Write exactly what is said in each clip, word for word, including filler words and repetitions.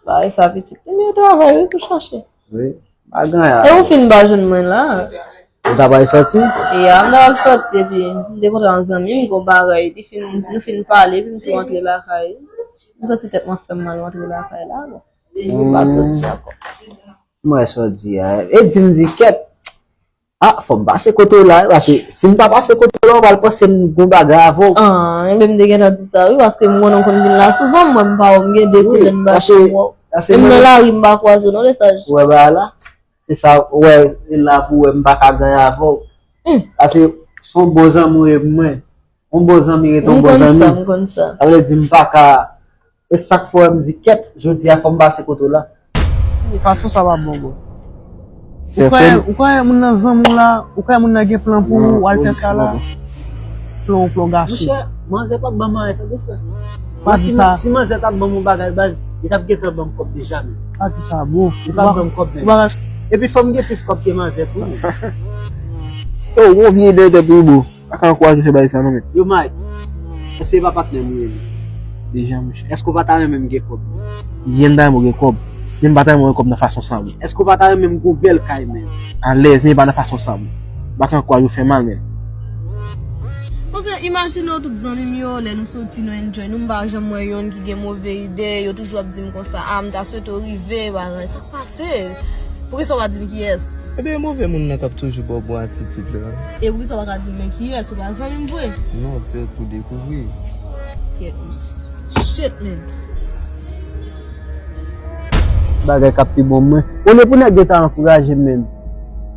Bagay sa pitit. Li mete travay wi pou chache. Wi. Pa gen anyen. E ou fin pa jwenn mwen la? Ou ta pral sòti? Ya, m ta pral sòti epi m te kontre yon zanmi m, gon bagay, li fin, nou fin pale, epi m tou rantre lakay. M santi tèt mwen fè m mal, m rantre lakay la, bon. M pa sòti ankò. M wè sa w di a. E di m di kèt. Ah, fò m pase kote w la, paske si m pa pase kote w la, w pral panse m gon bagay avè w. Ah, enben m te gentan di sa wi, paske m konnen w konn vin la souvan, m wè m pa wè w, m gen de semèn m pa janm wè w. Menm nan lari m pa kwaze w non, Lesaj. Ou wè bagay la? Se sa, ou wè, e la pou wè m pa ka gade avè w. Hmm. Paske se yon bon zanmi w ye pou mwen. Yon bon zanmi rete yon bon zanmi. M konn sa, m konn sa. Sa vle di m pa ka, e sa k fè m di kèt, jodi a fò m pase kote w la. Fason sa pa bon, bro. Ou kwè, ou kwè moun nan zanmi w la, ou kwè moun nan gen plan pou ou, w al fè sa la? Plan ou, plan gason. Monchè, manzè p ap ban m anyen, tande frè. Pa di sa. Si manzè t ap ban m yon bagay, baz, li t ap gentan ban m kòb deja, men. Pa di sa, bro. Li p ap ban m kòb, men. Epi fò m gen plis kòb ke manzè tou. Yo, ou vye dèyè tèt ou, bro. Pa ka ankouraje fè bagay sa non, men. Yo, Mike, èske se pa patnè m ou ye, men? Deja, monchè. Èske w pa ta renmen m gen kòb? Yen m ta renmen w gen kòb. Men m pa ta renmen w gen kòb nan fason sa, bro. Èske w pa ta renmen m gen yon bèl kay, men? Alèz, men pa nan fason sa, bro. Pa ka ankouraje w fè mal, men. Paske imajine w tout zanmi m yo, lè nou soti, nou enjoy, nou m pa janm wè yonn ki gen move ide, yo toujou ap di m konsa, ah, m ta swete w rive, bagay sa. Pase. Poukisa w pa di m kiyès? Ebyen, move moun nan k ap toujou ba w bon atitid la. E poukisa w pa ka di m men kiyès? Ou pa zanmi m vre? Non, se pou dekouvri. Kèt, mesye. Shit, man. Bagay k ap pi bon mwen. Olye pou nèg yo ta ankouraje m, men.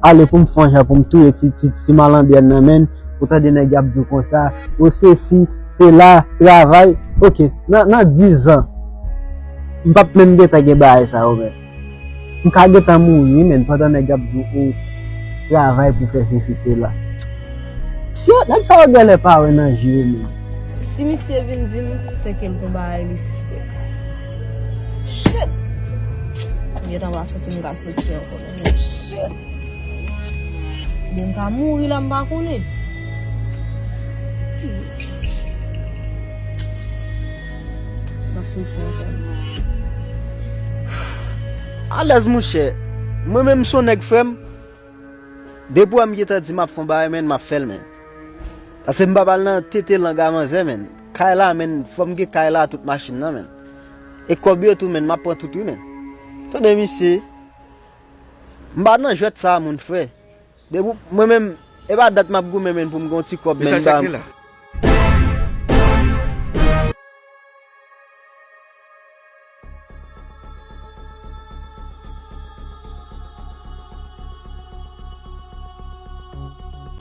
Ale pou m fè yon jan pou m touye ti, ti, ti malandren nan, men. Ou tande nèg y ap di w konsa, ou sesi, sela, travay. Ok, nan, nan diz an, m p ap menm gentan gen bagay sa yo, men. M ka gentan mouri, men, pandan nèg ap di w, ou travay pou fè sesi, sela. Shit, nèg sa yo genlè pa wè nan je yo, men. Si misye vin di m, se ke l gon bagay li sispèk. Shit! M gentan pa santi m ka soti ankò, men. Shit! Bon, m ka mouri la, m pa konnen. Yes. M ap soti ansanm. Alèz, monchè. Mwen menm, m se yon nèg, frè m. Depi w wè m gentan di m ap fè yon bagay, men, m ap fè l, men. Paske m p ap al nan tete lang a manzè, men. Kay la, men, fò m gen kay la, tout machin nan, men. E kòb yo tou, men, m ap pran tout, wi, men. Tande, misye. M pa nan jwèt sa a, mon frè. Depi mwen menm, e pa dat m ap goumen menm pou m gen yon ti kòb, men, m pa.